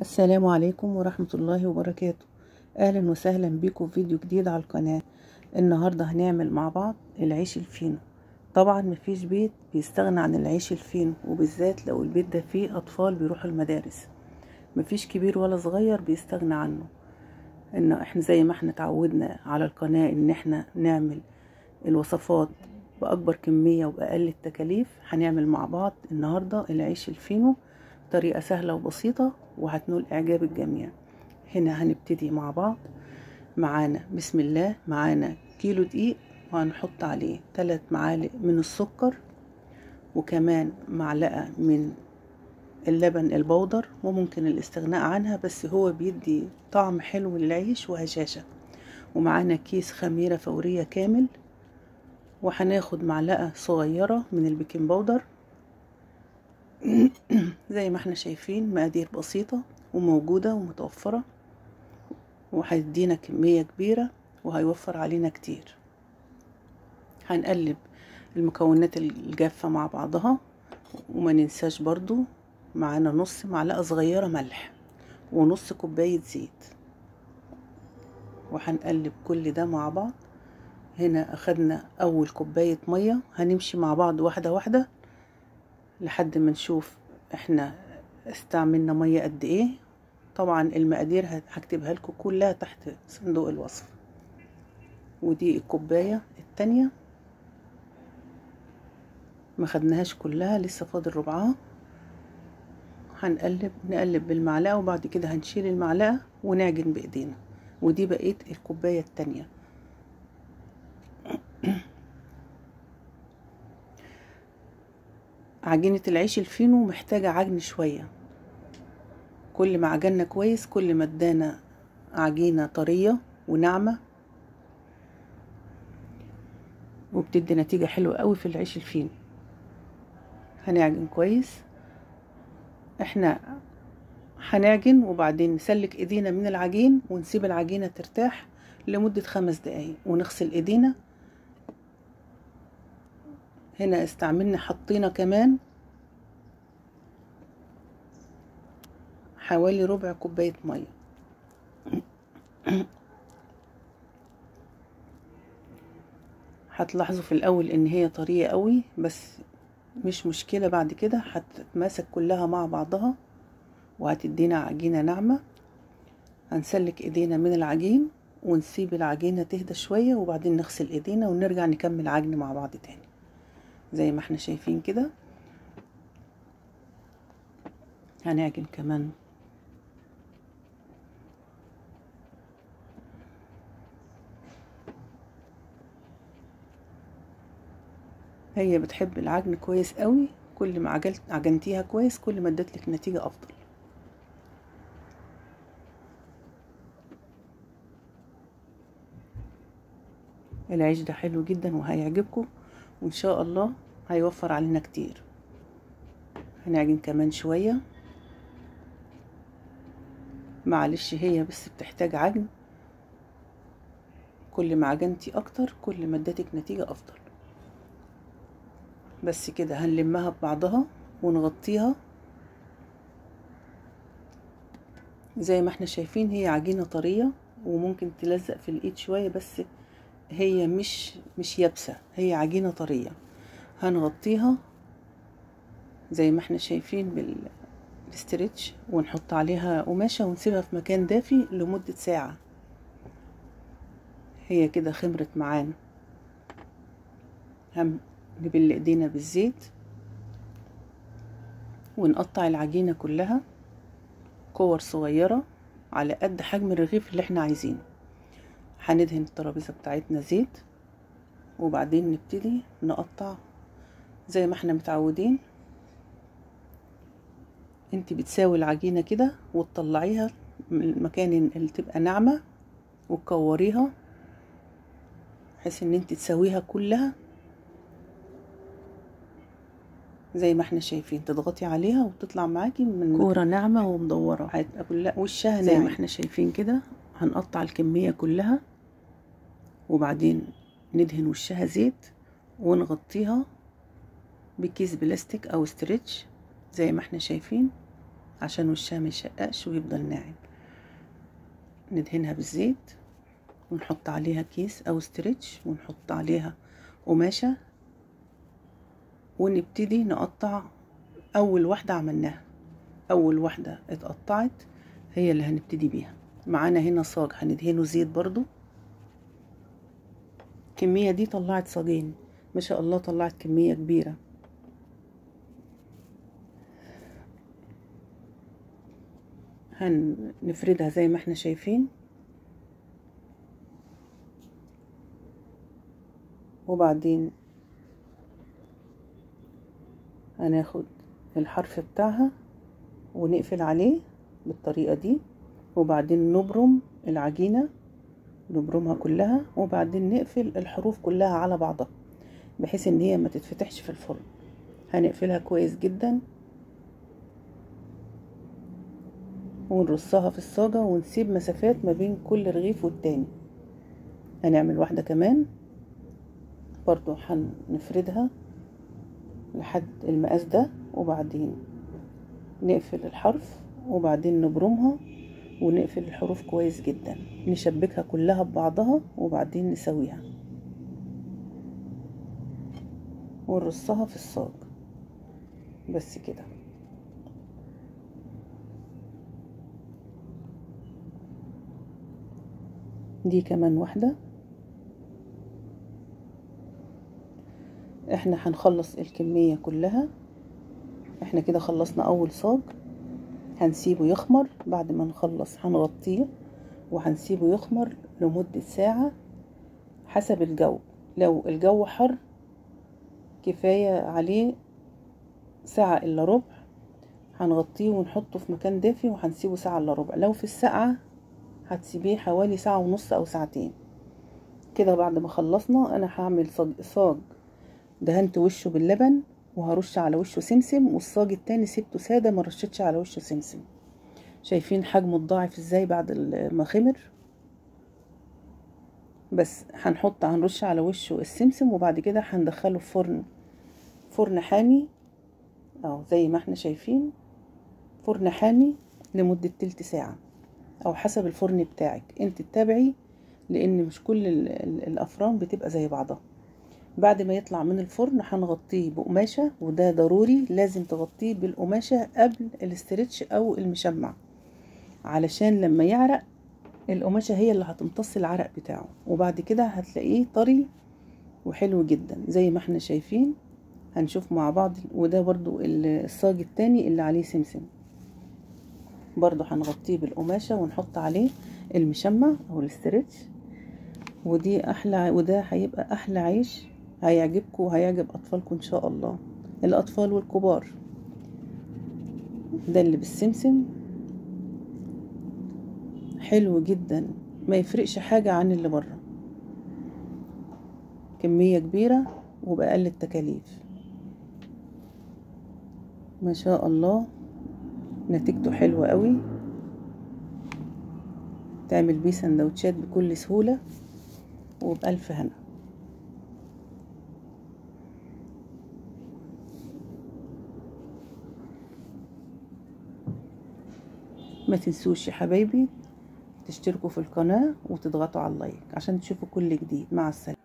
السلام عليكم ورحمة الله وبركاته. اهلا وسهلا بكم في فيديو جديد على القناة. النهاردة هنعمل مع بعض العيش الفينو. طبعا مفيش بيت بيستغنى عن العيش الفينو، وبالذات لو البيت ده فيه اطفال بيروحوا المدارس، مفيش كبير ولا صغير بيستغنى عنه. ان احنا زي ما احنا اتعودنا على القناة ان احنا نعمل الوصفات باكبر كمية وباقل التكاليف، هنعمل مع بعض النهاردة العيش الفينو طريقة سهلة وبسيطة وهتنول اعجاب الجميع. هنا هنبتدي مع بعض. معانا بسم الله معانا كيلو دقيق، وهنحط عليه 3 معالق من السكر، وكمان معلقة من اللبن البودر، وممكن الاستغناء عنها بس هو بيدي طعم حلو للعيش وهشاشة. ومعانا كيس خميرة فورية كامل، وهناخد معلقة صغيرة من ال baking powder. زي ما احنا شايفين مقادير بسيطة وموجودة ومتوفرة، وهيدينا كمية كبيرة وهيوفر علينا كتير. هنقلب المكونات الجافة مع بعضها، وما ننساش برضو معانا نص معلقة صغيرة ملح ونص كوباية زيت، وهنقلب كل ده مع بعض. هنا اخدنا اول كوباية مية، هنمشي مع بعض واحدة واحدة لحد ما نشوف احنا استعملنا مية قد ايه. طبعا المقادير هكتبها لكم كلها تحت صندوق الوصف. ودي الكوباية التانية ما خدناهاش كلها، لسه فاضل ربعها. هنقلب نقلب بالمعلقة، وبعد كده هنشيل المعلقة ونعجن بايدينا. ودي بقية الكوباية التانية. عجينة العيش الفينو محتاجة عجن شوية، كل ما عجننا كويس كل ما ادانا عجينة طرية وناعمة، وبتدي نتيجة حلوة قوي في العيش الفينو. هنعجن كويس، احنا هنعجن وبعدين نسلك ايدينا من العجين ونسيب العجينة ترتاح لمدة 5 دقايق، ونغسل ايدينا. هنا استعملنا حطينا كمان حوالي ربع كوباية مية. هتلاحظوا في الاول ان هي طرية قوي، بس مش مشكلة، بعد كده هتتماسك كلها مع بعضها وهتدينا عجينة ناعمة. هنسلك ايدينا من العجين ونسيب العجينة تهدى شوية، وبعدين نغسل ايدينا ونرجع نكمل عجن مع بعض تاني زي ما احنا شايفين كده. هنعجن كمان هي بتحب العجن كويس قوي، كل ما عجنتيها كويس كل ما ادتلك نتيجة افضل. العيش ده حلو جدا وهيعجبكم، وان شاء الله هيوفر علينا كتير. هنعجن كمان شوية، معلش هي بس بتحتاج عجن، كل ما عجنتي اكتر كل ما ادتك نتيجة افضل. بس كده هنلمها ببعضها ونغطيها. زي ما احنا شايفين هي عجينة طرية وممكن تلزق في الايد شوية، بس هي مش يابسة، هي عجينة طرية. هنغطيها زي ما احنا شايفين بالاسترتش، ونحط عليها قماشة ونسيبها في مكان دافي لمدة ساعة. هي كده خمرت معانا. نبل ايدينا بالزيت ونقطع العجينة كلها كور صغيرة على قد حجم الرغيف اللي احنا عايزينه. هندهن الترابيزة بتاعتنا زيت، وبعدين نبتدي نقطع زي ما احنا متعودين. انت بتساوي العجينة كده وتطلعيها من المكان اللي تبقى ناعمة وتكوريها، بحيث ان انت تساويها كلها زي ما احنا شايفين. تضغطي عليها وتطلع معاكي من كورة ناعمة ومدورة، هتبقى كلها وشها ناعم زي ما احنا شايفين كده. هنقطع الكمية كلها وبعدين ندهن وشها زيت ونغطيها بكيس بلاستيك او stretch زي ما احنا شايفين. عشان وشها ما يشققش ويفضل ناعم. ندهنها بالزيت ونحط عليها كيس او stretch، ونحط عليها قماشة، ونبتدي نقطع. اول واحدة عملناها، اول واحدة اتقطعت هي اللي هنبتدي بيها. معانا هنا صاج هندهنه زيت برضو. الكمية دي طلعت صاجين ما شاء الله، طلعت كمية كبيرة. هنفردها زي ما احنا شايفين، وبعدين هناخد الحرف بتاعها ونقفل عليه بالطريقة دي، وبعدين نبرم العجينة، نبرمها كلها، وبعدين نقفل الحروف كلها على بعضها بحيث ان هي ما تتفتحش في الفرن. هنقفلها كويس جدا ونرصها في الصاجة، ونسيب مسافات ما بين كل رغيف والتاني. هنعمل واحدة كمان برضو، هنفردها لحد المقاس ده، وبعدين نقفل الحرف، وبعدين نبرمها ونقفل الحروف كويس جدا، نشبكها كلها ببعضها، وبعدين نسويها ونرصها في الصاج. بس كده. دي كمان واحدة. احنا هنخلص الكمية كلها. احنا كده خلصنا اول صاج، هنسيبه يخمر. بعد ما نخلص هنغطيه وهنسيبه يخمر لمدة ساعة حسب الجو. لو الجو حر كفاية عليه ساعة الا ربع، هنغطيه ونحطه في مكان دافي وهنسيبه ساعة الا ربع. لو في الساقعة هتسيبيه حوالي ساعة ونص او ساعتين كده. بعد ما خلصنا انا هعمل صاج دهنت وشه باللبن وهرش على وشه سمسم، والصاج التاني سبته ساده ما رشتش على وشه سمسم. شايفين حجمه اتضاعف ازاي بعد ما خمر؟ بس هنرش على وشه السمسم، وبعد كده هندخله في فرن حامي اهو زي ما احنا شايفين، فرن حامي لمدة تلت ساعة او حسب الفرن بتاعك انت تتابعي، لان مش كل الافران بتبقى زي بعضها. بعد ما يطلع من الفرن هنغطيه بقماشة، وده ضروري لازم تغطيه بالقماشة قبل الاسترتش او المشمع، علشان لما يعرق القماشة هي اللي هتمتص العرق بتاعه، وبعد كده هتلاقيه طري وحلو جدا زي ما احنا شايفين. هنشوف مع بعض. وده برضو الصاج التاني اللي عليه سمسم، برضو هنغطيه بالقماشة ونحط عليه المشمع او الاسترتش. ودي احلى، وده هيبقى احلى عيش هيعجبكم وهيعجب اطفالكم ان شاء الله، الاطفال والكبار. ده اللي بالسمسم حلو جدا، ما يفرقش حاجة عن اللي بره، كمية كبيرة وبأقل التكاليف. ما شاء الله نتيجته حلوة قوي، تعمل بيه سندوتشات بكل سهولة وبألف هنا. ما تنسوش يا حبايبي تشتركوا في القناة وتضغطوا على اللايك عشان تشوفوا كل جديد. مع السلامة.